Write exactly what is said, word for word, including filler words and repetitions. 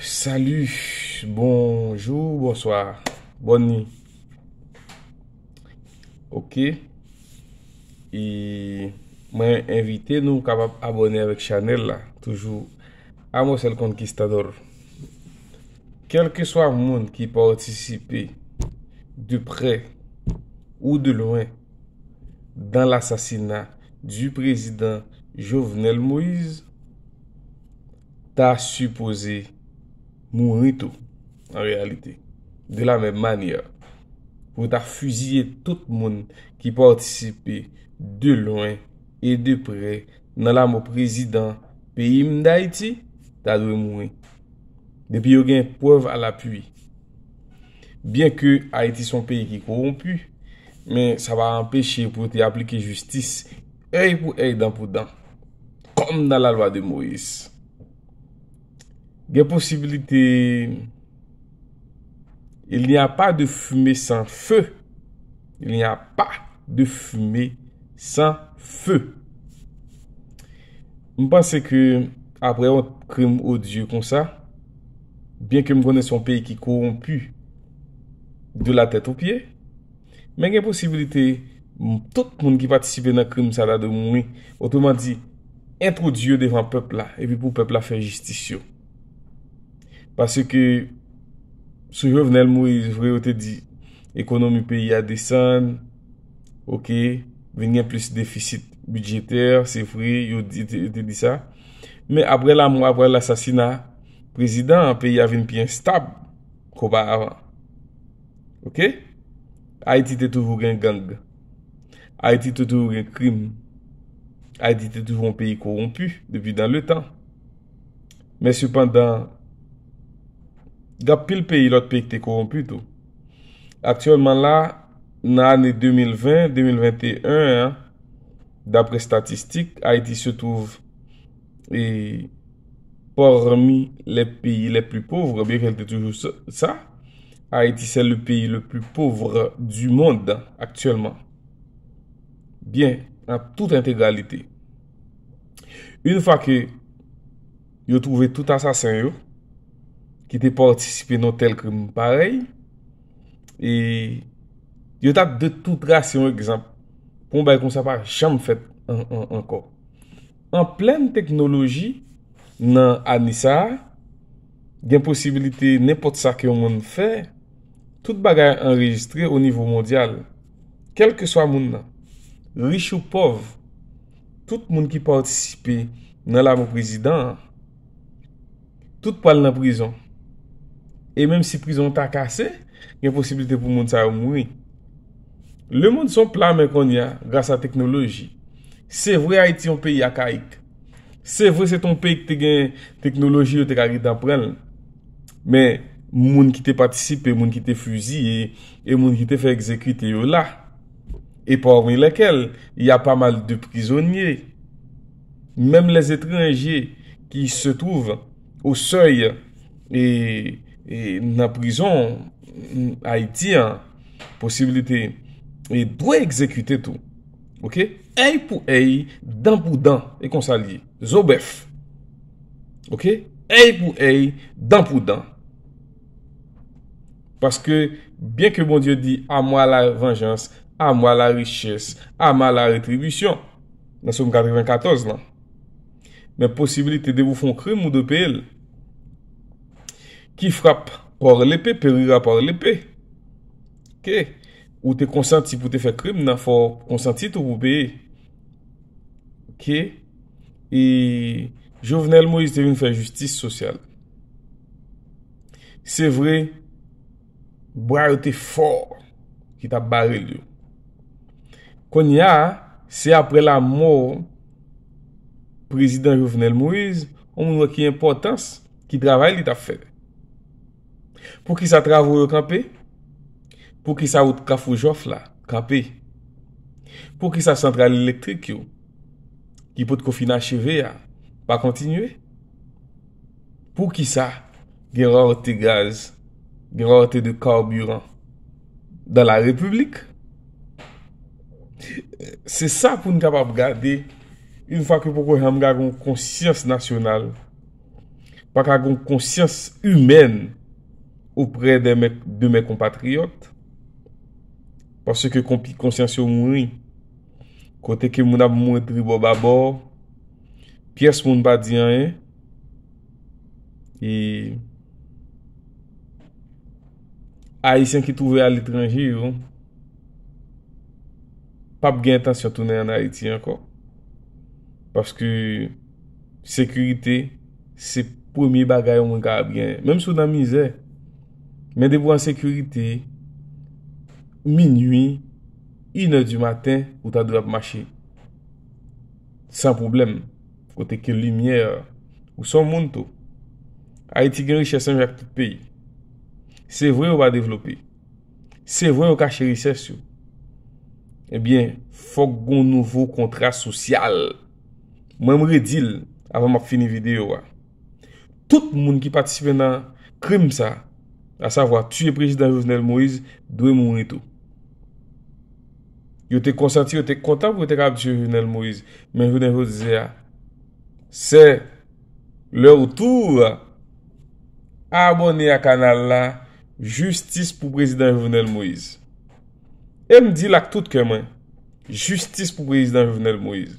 Salut, bonjou, bonswa, bòn nwi. Ok. E mwen envite nou kapab abòne avèk chanèl la, toujou Amos el Conquistador. Kèlkeswa moun ki patisipe de prè ou de lwen dans l'assassinat du président Jovenel Moïse, ta sipoze mouri tou, an reyalite, de la menm manyè, pou ta fiziye tout moun ki patisipe de lwen e de prè nan lanmò prezidan peyi m Dayiti, ta dwe mouri. Depi yo gen prèv a lapui. Byen ke Ayiti se yon peyi ki kowonpi, men sa pa anpeche pou yo te aplike jistis èy pou èy, dan pou dan, comme dans la loi de Moïse. Gen posibilite, il n'y a pas de fumée sans feu. Il n'y a pas de fumée sans feu. M panse ke apre yon krim odye konsa, byen ke m konnen se yon peyi ki kowonpi de la tèt o pye, men gen posibilite m- tout moun ki patisipe nan krim sa ta dwe mouri. Otreman di, entwodui yo devan pèp la, epi pou pèp la fè jistis yo. Paske sou Jovenel Moïse, vre, yo te di ekonomi peyi a desann, ok, vin gen plis defisit bidjetè, se vre, yo di, te- yo te di sa. Men apre lanmò, apre lasasina prezidan an, peyi a vin pi enstab ke oparavan. Ok? Ayiti te toujou gen gang. Ayiti te toujou gen krim. Ayiti te toujou yon peyi kowonpi depi dan le tan. Men sepandan, gen anpil peyi, lòt peyi ki te kowonpi tou. Aktyèlman la, nan ane de mil ven, de mil venteyen an, daprè statistik, Ayiti se twouve e parmi les pays les plus pauvres, byen ke l te toujou sa, sa, Ayiti se le pays le plus pauvre du monde aktyèlman. Byen, an tout entegralite. Yon fwa ke yo twouve tout asasen yo ki te patisipe nan tèl krim parèy, e yo t ap de tou trase yon egzanp pou yon bagay konsa pa janm fèt an- an- ankò. An plèn teknoloji, nan ane sa a, gen posibilite nenpòt sa ke yon moun fè, tout bagay anrejistre o nivo mondyal. Kèlkeswa moun nan, rich ou pòv, tout moun ki patisipe nan lanmò prezidan an, tout pral nan prizon. E menm si prizon ta kase, gen posiblite pou moun sa yo mouri. Lemonn se yon pla men kounye a, gras a teknoloji. Se vre Ayiti yon peyi akayik. Se vre se te yon peyi ki te gen teknoloji, yo te ka gentan pran l. Men moun ki te patisipe, moun ki te fiziye, e moun ki te fè egzekite yo la. Et parmi lesquels il y a pas mal de prisonniers. Même les étrangers qui se trouvent au seuil e, e nan prizon Ayiti an, posiblite e dwe egzekite tou. Ok? Èy pou èy, dan pou dan, e konsa l ye. Zo bèf. Ok? Èy pou èy, dan pou dan. Paske, byen ke Bondye di, à moi la vengeance, à moi la richesse, à moi la rétribution, nan Sòm katrevenkatòz lan, men posibilite de ou fè yon krim ou de peye l. Qui frappe par l'épée périra par l'épée. Ok? Ou te konsanti pou te fè krim nan, fò w konsanti tou pou peye. Ok? E Jovenel Moïse te vin fè jistis sosyal. Se vre, bra yo te fò ki t ap bare l yo. Kounye a, se apre lanmò prezidan Jovenel Moïse, yon moun wè ki enpòtans, ki travay li t ap fè. Poukisa travo yo kanpe? Poukisa wout Kafou Jòf la kanpe? Poukisa santral elektrik yo, ki potko fin acheve a, pa kontinye? Poukisa gen rarete gaz, gen rarete de carburant dans la République? Se sa pou n kapab gade, yon fwa ke poko janm gen yon konsyans nasyonal, pa ka gen konsyans imèn oprè de mè, de mè konpatriyòt, paske konpi-, konsyans yo mouri. Kote ke moun ap mouri tribò babò, pyès moun pa di anyen. E Ayisyen ki twouve aletranje yo p ap gen entansyon tounen ann Ayiti ankò. Paske sekirite se premye bagay yon moun kapab genyen. Menm si w nan mizè, men depi w an sekirite, minui, inè di maten, ou ta dwe ap mache san pwoblèm. Kote ke limyè, ou se yon moun tou. Ayiti gen richès menm jan ak tout peyi. Se vre yo pa devlope. Se vre yo kache richès yo. Ebyen, fòk gon nouvo kontra sosyal. Mwen, m redi l avan m ap fini videyo a. Tout moun ki patisipe nan krim sa, asavwa tiye prezidan Jovenel Moïse, dwe mouri tou. Yo te konsanti, yo te kontan pou yo te kapab tiye Jovenel Moïse. Men jounen jodi a, c'est le retour. Abòne a kanal la, jistis pou prezidan Jovenel Moïse. E m di l ak tout kè mwen, jistis pou prezidan Jovenel Moïse.